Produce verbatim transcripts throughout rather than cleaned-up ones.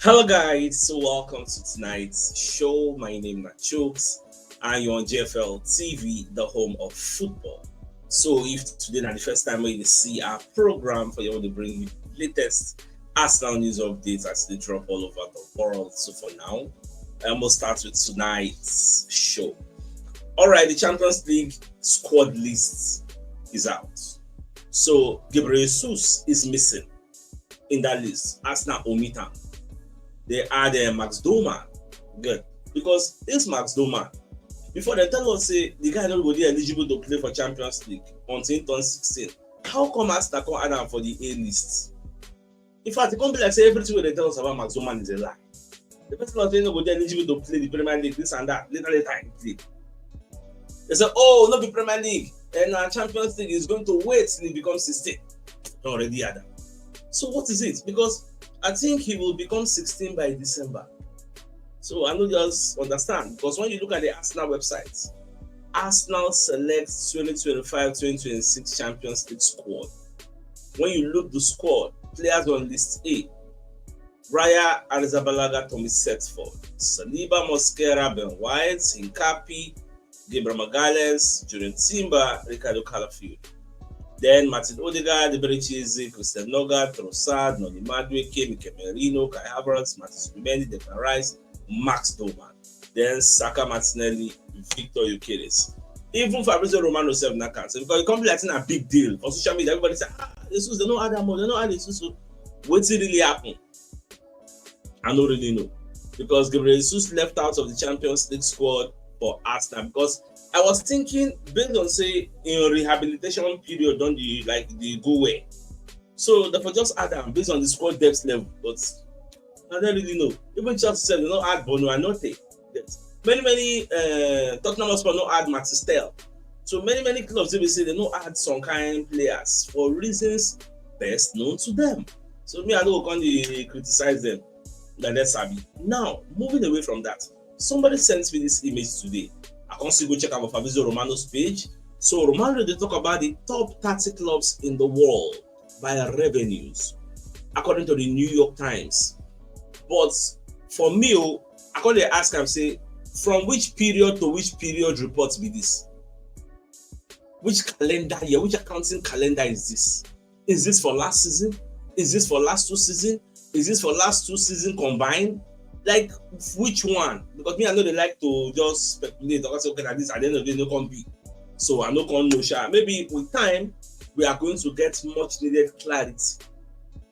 Hello, guys. So, welcome to tonight's show. My name is Chooks, and you're on G F L T V, the home of football. So, if today na the first time when you see our program, for you want to bring you latest Arsenal news updates as they drop all over the world. So, for now, I'm gonna start with tonight's show. All right, the Champions League squad list is out. So, Gabriel Jesus is missing in that list. Arsenal omit am. They add uh, Max Doman. Good. Because this Max Doman, before they tell us say the guy no go dey eligible to play for Champions League until he turn sixteen. How come Arsenal come add am for the A list? In fact, e come be like say everything wey they tell us about Max Doman is a lie. The person was saying no go dey eligible to play the Premier League, this and that. Later, later, he play. They say, oh, not the Premier League, and uh, Champions League is going to wait till he becomes sixteen. Don already add am. So what is it? Because I think he will become sixteen by December. So I no just understand, because when you look at the Arsenal website, Arsenal selects twenty twenty-five twenty twenty-six Champions League squad. When you look the squad, players on list A: Raya Arrizabalaga, Thomas Setford, Saliba, Mosquera, Ben White, Hincapié, Gabriel Magalhaes, Jurrien Timber, Ricardo Calafiori. Then Martin Odegaard, Eberechi Eze, Christian Nørgaard, Trossard, Noni Madueke, Mikel Merino, Kai Havertz, Martin Zubimendi, Declan Rice, Max Doman. Then Saka, Martinelli, Victor Gyökeres. Even Fabrizio Romano sef na cancel, because e come be like say na big deal for social media. Everybody say, ah, Jesus, they no add am o, they no add Jesus o. Wetin really happen? I no really know, because Gabriel Jesus left out of the Champions League squad for Arsenal, because I was thinking, based on say in rehabilitation period don dey, like, dey go well, so they for just add am based on the squad depth level. But I don't really know. Even Chelsea sef, they no add Benoît Notte. Yes. Many, many uh, Tottenham Hotspur no add Mathys Tel. So many, many clubs, they say they no add some kind players for reasons best known to them. So me, I no go come dey criticize them. Na dem sabi. Now, moving away from that, somebody sent me this image today. I come still go check am for Fabrizio Romano's page. So Romano dey talk about the top thirty clubs in the world by revenues, according to the New York Times. But for me, oh, I come dey ask am say, from which period to which period report be this? Which calendar year, which accounting calendar is this? Is this for last season? Is this for last two seasons? Is this for last two seasons combined? Like, which one? Because me, I no dey like to just speculate. I say, okay, na this, at the end of the day, no come be. So I no come know sha. Maybe with time, we are going to get much needed clarity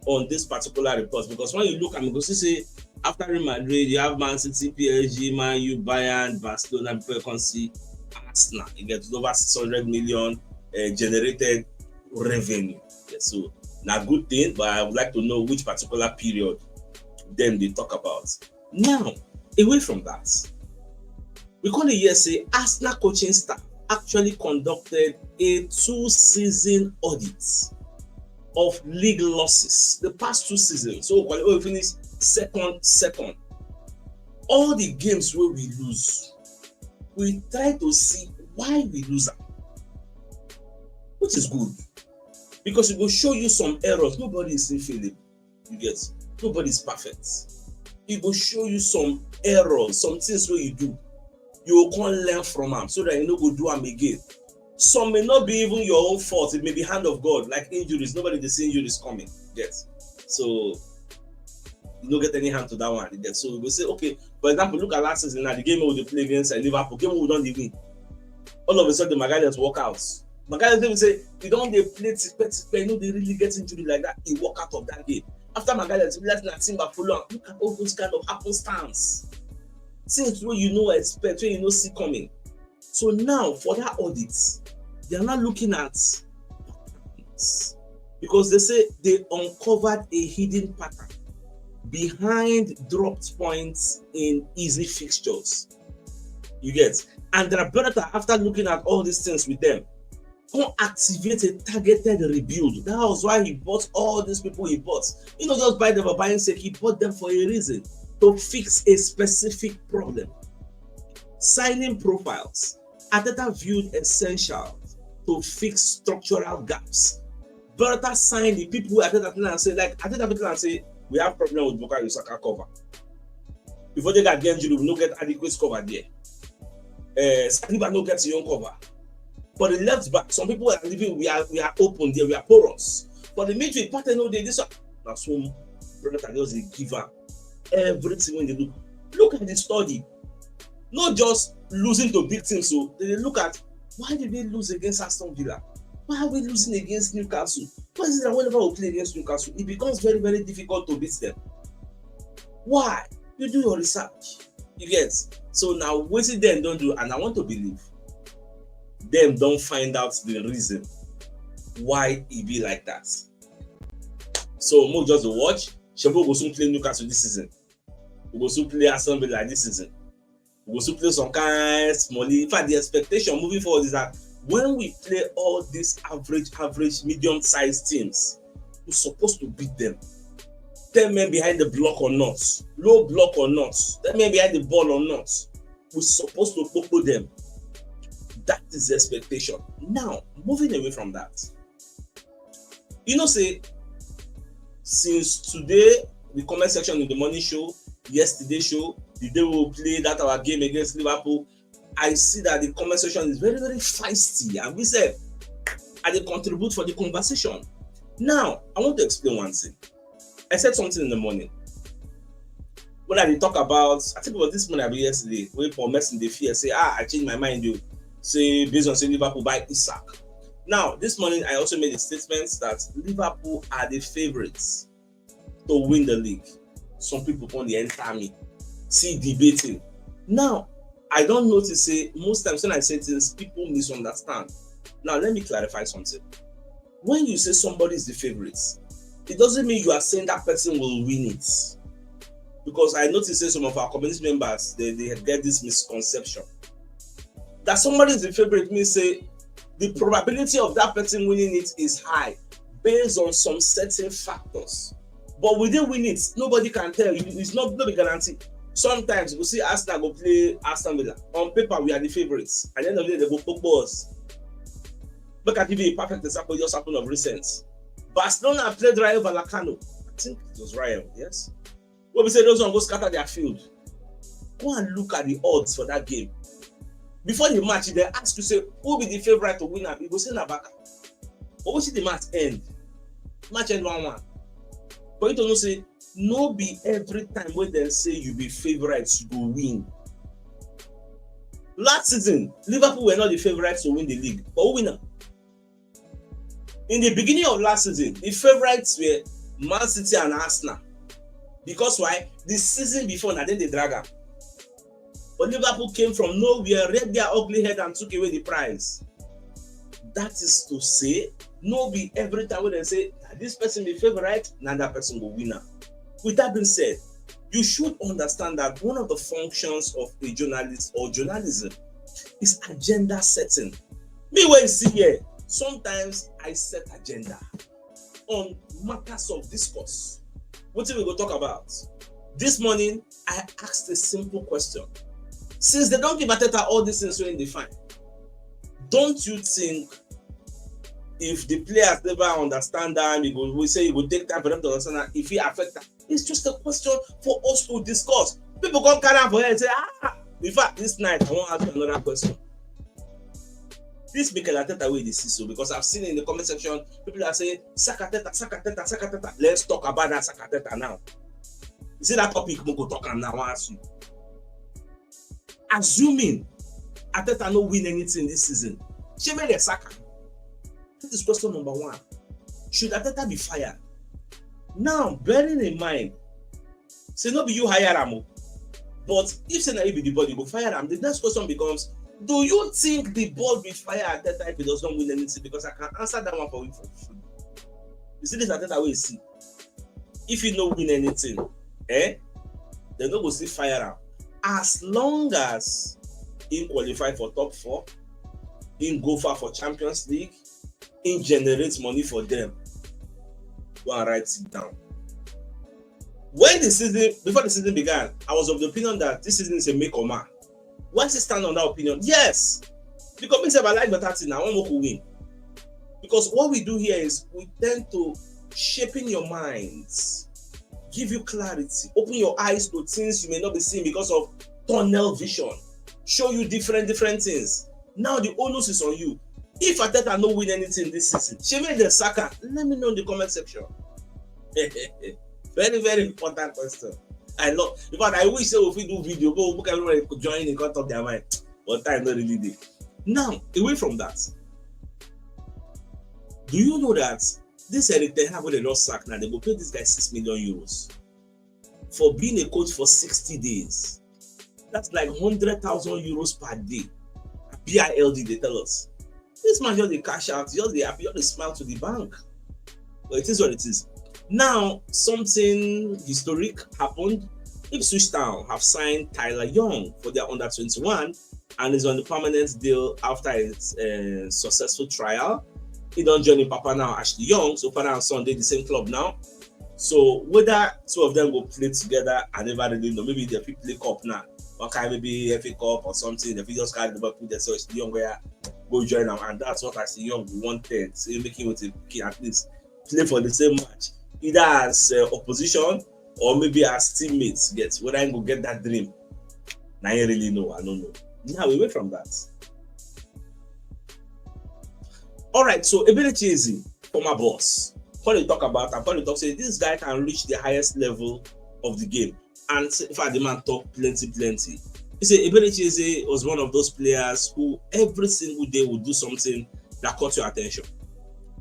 on this particular report, because when you look at it, you go see say after Real Madrid, you have Man City, P S G, Man U, Bayern, Barcelona, before you come see Arsenal. You get over six hundred million uh, generated revenue. Yeah, so na good thing, but I would like to know which particular period dem dey talk about. Now, away from that, we come dey hear say Arsenal coaching staff actually conducted a two-season audit of league losses the past two seasons. So we finish second, second. All the games wey we lose, we try to see why we lose am, which is good, because e go show you some errors. Nobody is infallible. You get? Nobody is perfect. E go show you some errors, some things wey you do. You go come learn from am so that you no go do am again. Some may not be even your own fault. It may be hand of God, like injuries. Nobody dey see injuries coming. Get? So you no get any hand to that one. You get? So we go say, okay, for example, look at last season now, the game we dey play against uh, Liverpool, game we don dey win. All of a sudden, Magalhaes walk out. Magalhaes even say, you don dey play tipetipe, you no dey really get injury like that. He walk out of that game. After Magalhaes, let's not Timber follow am. Look at all those kind of happenstance. Things wey you no expect, wey you no see coming. So now, for that audit, they are not looking at patterns, because they say they uncovered a hidden pattern behind dropped points in easy fixtures. You get? And Andrea Beretta, after looking at all these things with them, come activate a targeted rebuild. That was why he bought all these people he bought. You know, just buy them for buying sake. He bought them for a reason, to fix a specific problem. Signing profiles, Arteta viewed essential to fix structural gaps. Beretta signed the people wey Arteta tell am say, like, Arteta tell am say, We have problem with Bukayo Saka cover. If Odegaard get injury, we no get adequate cover there. Uh, Saliba no get his own cover. But the left back, some people are leaving. We are we are open there. We are porous. But the midfield pattern no dey this one. Na so Brighton just dey give am everything wey dey look. Look at the study. Not just losing to big teams. So they dey look at, why did we lose against Aston Villa? Why are we losing against Newcastle? Why is it that whenever we play against Newcastle, it becomes very, very difficult to beat them? Why? You do your research. You get? So now wetin dem don do, and I want to believe dem don find out the reason why e be like that. So mo just dey watch. Shey we go soon play Newcastle this season? We go soon play Aston Villa this season? We go soon play some kind small league? In fact, the expectation moving forward is that when we play all these average, average, medium-sized teams, we're supposed to beat them. Ten men behind the block or not, low block or not, ten men behind the ball or not, we're supposed to kpokpo them. That is the expectation. Now, moving away from that, you know say since today, the comment section in the morning show, yesterday show, the day we play that our game against Liverpool, I see that the comment section is very, very feisty, and we said I dey contribute for the conversation. Now, I want to explain one thing. I said something in the morning when I dey talk about, I think it was this morning, abi yesterday, wey Paul Merson dey fear say, ah, I change my mind o. Say based on say Liverpool buy Isak. Now, this morning I also made a statement that Liverpool are the favourites to win the league. Some people come dey enter me, see debating. Now, I don notice say most times when I say things, people misunderstand. Now, let me clarify something. When you say somebody is the favourite, it doesn't mean you are saying that person will win it. Because I notice say some of our community members, they, they get this misconception that somebody is the favourite means say the probability of that person winning it is high based on some certain factors. But will they win it? Nobody can tell you. It's not, no be guarantee. Sometimes you go see Arsenal go play Aston Villa. On paper, we are the favourites. At the end of the day, they go kpokpo us. Make I give you a perfect example, just happened of recent. Barcelona played Rayo Vallecano. I think it was Rayo, yes? Wey be say those ones go scatter their field. Go and look at the odds for that game. Before the match, if dem ask you say, who be the favourite to win am, you go say na Barca. But wetin the match end? Match end one one. For you to know say no be every time wey dem say you be favourite, you go win. Last season, Liverpool were not the favourites to win the league, but who win am? In the beginning of last season, the favourites were Man City and Arsenal. Because why? The season before, na dem dey drag am. But Liverpool came from nowhere, reared their ugly head and took away the prize. That is to say, no be every time wey dem say, na this person be favourite, na that person go win am. With that being said, you should understand that one of the functions of a journalist or journalism is agenda setting. Me wey you see here, sometimes I set agenda on matters of discourse. Wetin we go talk about? This morning, I asked a simple question. Since dem don give Arteta all these things wey im dey find, don't you think if the players never understand am, e go, we say e go take time for them to understand am, e fit affect am? It's just a question for us to discuss. People come carry am for head say, ah, in fact, this night I wan ask you another question. This Mikel Arteta wey you dey see so, because I've seen in the comment section, people are saying, sack Arteta, sack Arteta, sack Arteta. Let's talk about that sack Arteta now. You see that topic, we go talk am now, I wan ask you. Assuming Arteta no win anything this season, shey make dem sack am? That is question number one. Should Arteta be fired? Now, bearing in mind say no be you hire am o, but if say na you be the boss, you go fire am. The next question becomes, do you think the board will fire Arteta if he does not win anything? Because I can answer that one for you for free. You see this Arteta wey you see, if he no win anything, eh, dem no go still fire am. As long as he qualify for top four, he go far for Champions League, he generate money for them. Go and write it down. When the season, before the season began, I was of the opinion that this season is a make or mar. Why still stand on that opinion? Yes. Because me sef, I like better thing. I wan make we win. Because what we do here is we tend to shaping your minds. give you clarity, open your eyes to things you may not be seeing because of tunnel vision, show you different, different things. Now the onus is on you. If Arteta no win anything this season, shey make dem sack am? Let me know in the comment section. Very, very important question. I love. In fact, I wish say we fit do video, but we can everybody could join in, come talk their mind. But time no really dey. Now, away from that, do you know that this Eric Ten Hag wey dem just sack now, they go pay this guy six million euros for being a coach for sixty days? That's like hundred thousand euros per day. B I L D, they tell us. This man just dey cash out, just dey happy, just dey smile to the bank. But it is what it is. Now, something historic happened. Ipswich Town have signed Tyler Young for their under twenty-one, and is on the permanent deal after a uh, successful trial. He don join him papa now, Ashley Young. So father and son dey the same club now. So whether two of them go play together, I never really know. Maybe dem fit play cup now. One kind maybe F A Cup or something. Dem fit just carry the ball, put themselves the young where go join am, and that's what Ashley Young wanted. So he make him with a kid at least play for the same match, either as uh, opposition or maybe as teammates. Get whether he go get that dream. Now you really know. I don't know. Now we wait from that. All right, so Eberechi Eze, former boss, come dey talk about am, come dey talk say this guy can reach the highest level of the game. And say, in fact, the man talk plenty, plenty. He say Eberechi Eze was one of those players who every single day would do something that caught your attention.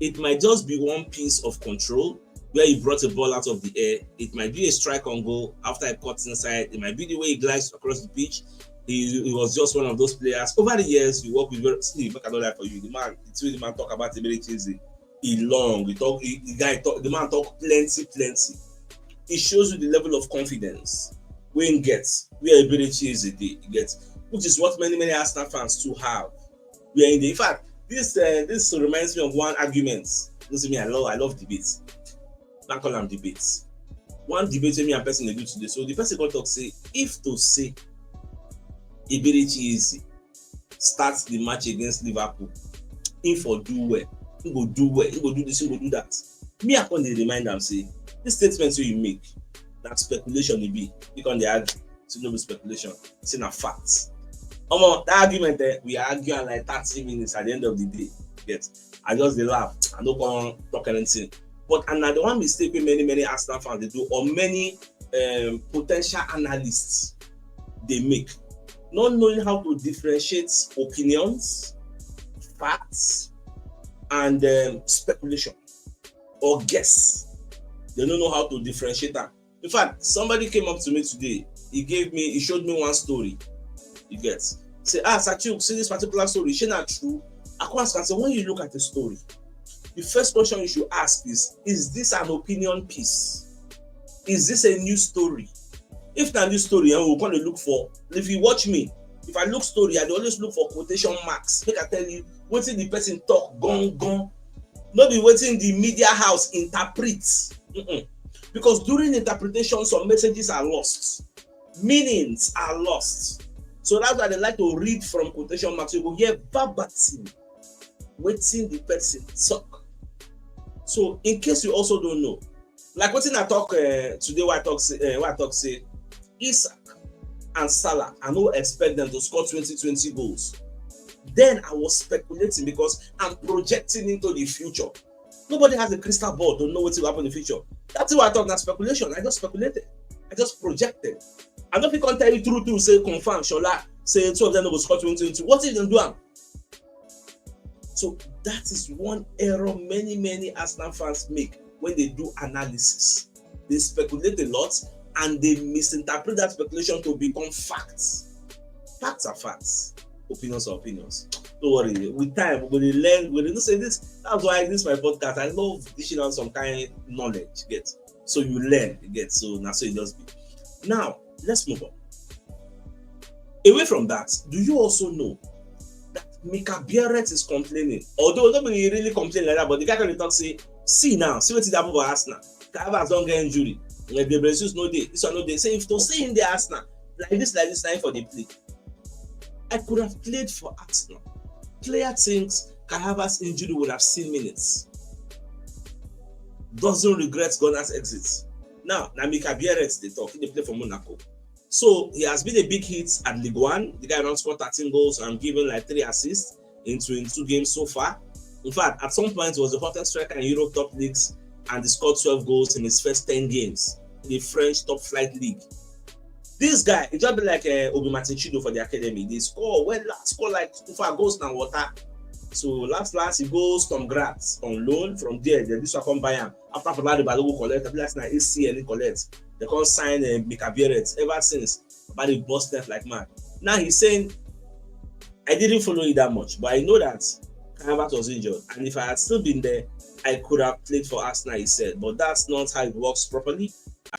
It might just be one piece of control where he brought a ball out of the air. It might be a strike on goal after he cuts inside. It might be the way he glides across the pitch. He, he was just one of those players. Over the years, you work with very, see, make I no lie for you. The man, the way the man talk about Eberechi Eze, he long. He talk, he, the guy talk, the man talk plenty, plenty. It shows you the level of confidence wey he get, where Eberechi Eze dey get, which is what many, many Arsenal fans too have. Where in the, in fact, this uh, this reminds me of one argument. You see me, I love, I love debates. I call am debates. One debate wey me and person dey do today. So the person come talk say, if to say Eberechi Eze start the match against Liverpool, he for do well, he go do well, he go do this, he go do that. Me, I come dey remind am say this statement wey you make, na speculation e be. You come dey argue say no be speculation, say na fact. Omo, that argument, eh, we argue am like thirty minutes. At the end of the day, get, I just dey laugh. I no come talk anything. But and na the one mistake wey many, many Arsenal fans dey do, or many um, potential analysts dey make, not knowing how to differentiate opinions, facts, and um, speculation or guess. They don't know how to differentiate them. In fact, somebody came up to me today. He gave me, he showed me one story. You get, say, ah, Sachuk, see this particular story. Shey na true? I come ask am say, when you look at the story, the first question you should ask is, is this an opinion piece? Is this a new story? If na new story, and we come dey look for, if you watch me, if I look story, I dey always look for quotation marks. Make I tell you wetin the person talk gangan. No be wetin the media house interpret. Mm-mm. Because during interpretation, some messages are lost, meanings are lost. So that's why they like to read from quotation marks. You go hear verbatim wetin the person talk. So in case you also don't know, like wetin I talk uh, today, why I talk say, uh, why I talk say Isak and Salah, I no expect them to score twenty twenty goals. Then I was speculating because I'm projecting into the future. Nobody has a crystal ball to know wetin go happen in the future. That's why I talk na speculation. I just speculated. I just projected. I no fit come tell you true, true, say confirm, Shola, say two of them no go score twenty twenty. What if dem do am? So that is one error many, many Arsenal fans make when they do analysis. They speculate a lot and they misinterpret that speculation to become facts. Facts are facts. Opinions are opinions. Don't worry. With time, we will learn. We will say this. That's why this is my podcast. I love dishing out some kind of knowledge. Get, so you learn. Get, so now so it just be. Now let's move on. Away from that, do you also know that Mika Bierret is complaining? Although nobody really complain like that, but the guy can talk say, see now, see wetin dey happen for Arsenal. Kai Havertz don get injury. Like Gabriel Jesus no dey, this one no dey. Say if to see him dey Arsenal, like this, like this, na him for dey play. I could have played for Arsenal. Player thinks Kai Havertz injury would have seen minutes. Doesn't regret Gunners' exit. Now, na Mika Bierret dey talk, he dey play for Monaco. So he has been a big hit at Ligue one. The guy don score thirteen goals and given like three assists in twenty-two games so far. In fact, at some point, he was the hottest striker in Europe top leagues and he scored twelve goals in his first ten games in the French top flight league. This guy, it just be like uh, Obi Martin Chido for the academy. They score well, score like two five goals now water. So last last he goes Tom Graz on loan from there. Then this one come buy him after Falade Balogun collect. I feel like na A C L he collect. They come sign uh, Mika Bierret. Ever since, but he bust left like man. Now he's saying, I didn't follow it that much, but I know that Kai Havertz was injured, and if I had still been there, I could have played for Arsenal, he said. But that's not how it works properly.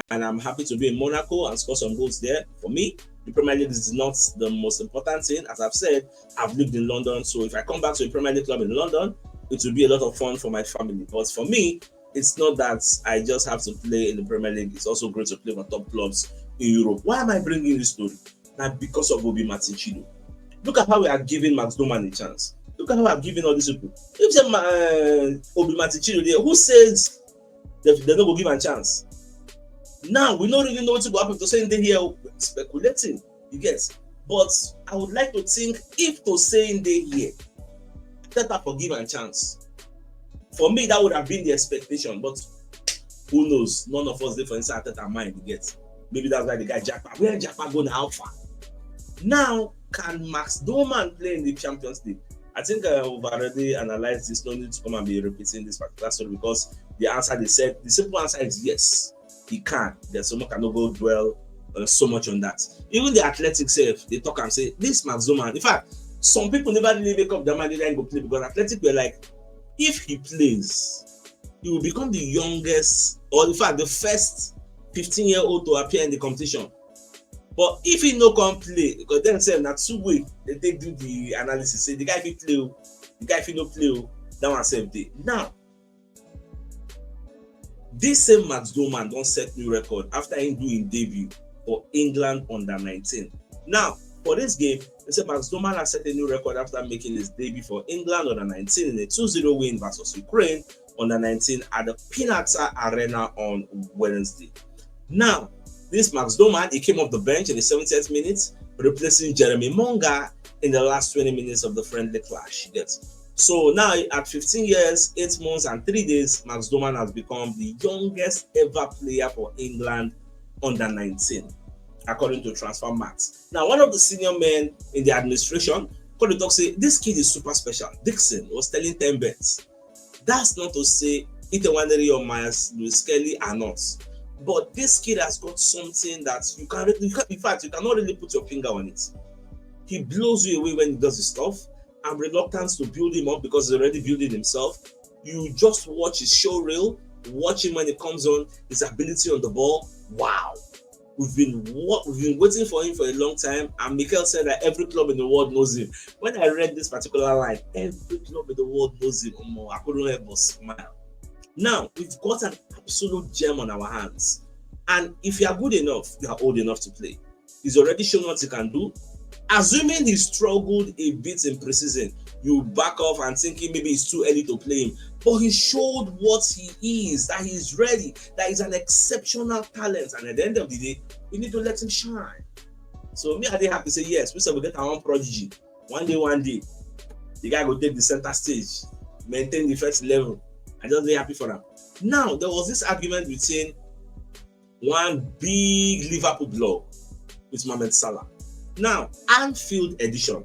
And I'm happy to be in Monaco and score some goals there. For me, the Premier League is not the most important thing. As I've said, I've lived in London, so if I come back to a Premier League club in London, it will be a lot of fun for my family. But for me, it's not that I just have to play in the Premier League. It's also great to play for top clubs in Europe. Why am I bringing this story? Now, because of Obi Martin Chido. Look at how we are giving Max Doman a chance. Look at how we are giving all these people. If say uh, Obi Martin Chido there, who says they, they no go give am chance? Now we don't really know what to go happen to say they here speculating. You get, but I would like to think if to say they here, let her forgive and chance. For me, that would have been the expectation, but who knows? None of us dey for inside Arteta mind yet. Maybe that's why the guy Japa. Where Japa go now? How far? Now, can Max Doman play in the Champions League? I think uh, we've already analyzed this. No need to come and be repeating this particular story because the answer they said, the simple answer is yes, he can. There's someone cannot go dwell uh, so much on that. Even the Athletic self, they talk and say this Max Doman. In fact, some people never really make up their mind that he go play because Athletic were like, if he plays, he will become the youngest, or in fact, the first fifteen year old to appear in the competition. But if he no come play, because then say na two way they take do the analysis. Say the guy fit play, o, the guy fit no play, o, that one sef dey. Now, this same Max Doman don set new record after he do him debut for England under nineteen. Now, for this game, they say Max Doman has set a new record after making his debut for England under nineteen in a two zero win versus Ukraine under nineteen at the Pinata Arena on Wednesday. Now, this Max Doman, he came off the bench in the seventieth minute, replacing Jeremy Monga in the last twenty minutes of the friendly clash. You get? So now at fifteen years, eight months, and three days, Max Doman has become the youngest ever player for England under nineteen, according to Transfermarkt. Now, one of the senior men in the administration called the talk say this kid is super special. Dixon was telling ten bets. That's not to say Itenwaneri or Myers Lewis Kelly are not. But this kid has got something that you can, you can, in fact, you cannot really put your finger on it. He blows you away when he does his stuff. I'm reluctant to build him up because he's already building himself. You just watch his show reel, watch him when he comes on, his ability on the ball. Wow. We've been wa- we've been waiting for him for a long time, and Mikel said that every club in the world knows him. When I read this particular line, every club in the world knows him. Omo, I couldn't help but smile. Now we've got an absolute gem on our hands, and if you are good enough, you are old enough to play. He's already shown what he can do. Assuming he struggled a bit in preseason, you back off and thinking maybe it's too early to play him. But he showed what he is, that he's ready, that he's an exceptional talent. And at the end of the day, we need to let him shine. So me, I dey happy say yes, we say we get our own prodigy. One day, one day, the guy go take the center stage, maintain the first level. I just dey happy for him. Now, there was this argument between one big Liverpool blog with Mohamed Salah. Now, Anfield edition,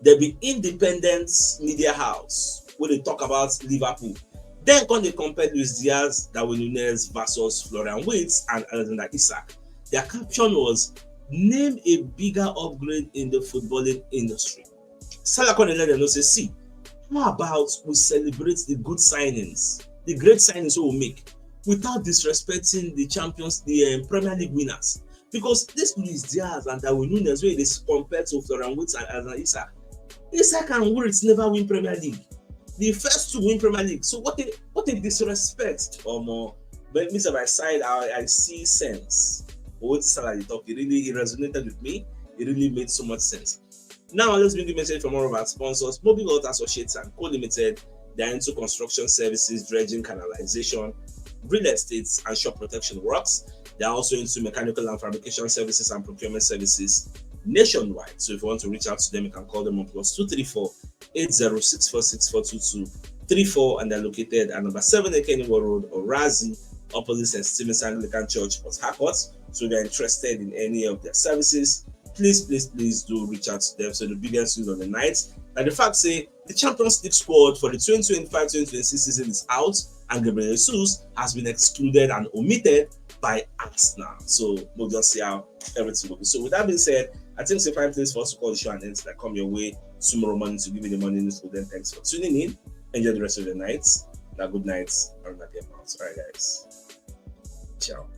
there be independent media house where they talk about Liverpool. Then come they compare Luis Diaz, Darwin Nunez versus Florian Wirtz and Alexander Isak. Their caption was, "Name a bigger upgrade in the footballing industry." Salah come dey let them know say, see, how about we celebrate the good signings, the great signings we will make without disrespecting the champions, the um, Premier League winners. Because this Luis Diaz and Darwin Nunez, where they compare to Florian Wirtz and Alexander Isak, Isak and Wirtz never win Premier League. The first two win Premier League. So what a what a disrespect. Or more, but me sef, I side, I, I see sense. But what Salah dey talk, it really it resonated with me. It really made so much sense. Now let's bring the message from one of our sponsors, Mobile World Associates and Co Limited. They are into construction services, dredging, canalization, real estate and shop protection works. They are also into mechanical and fabrication services and procurement services nationwide. So if you want to reach out to them, you can call them on plus two three four eight zero six four six four two two three four, and they're located at number seven Ekeniwo Road, Orazi, opposite St. Stephen's Anglican Church, Port Harcourt. So if you're interested in any of their services, please, please, please do reach out to them. So the biggest news on the night, and the fact say the Champions League squad for the twenty twenty-five twenty twenty-six season is out, and Gabriel Jesus has been excluded and omitted by Arsenal. So we'll just see how everything will be. So with that being said, I think it's a fine place for us to call the show and end that come your way tomorrow morning to give you the morning news. So then thanks for tuning in. Enjoy the rest of the night. Now good night and happy amounts. All right, guys. Ciao.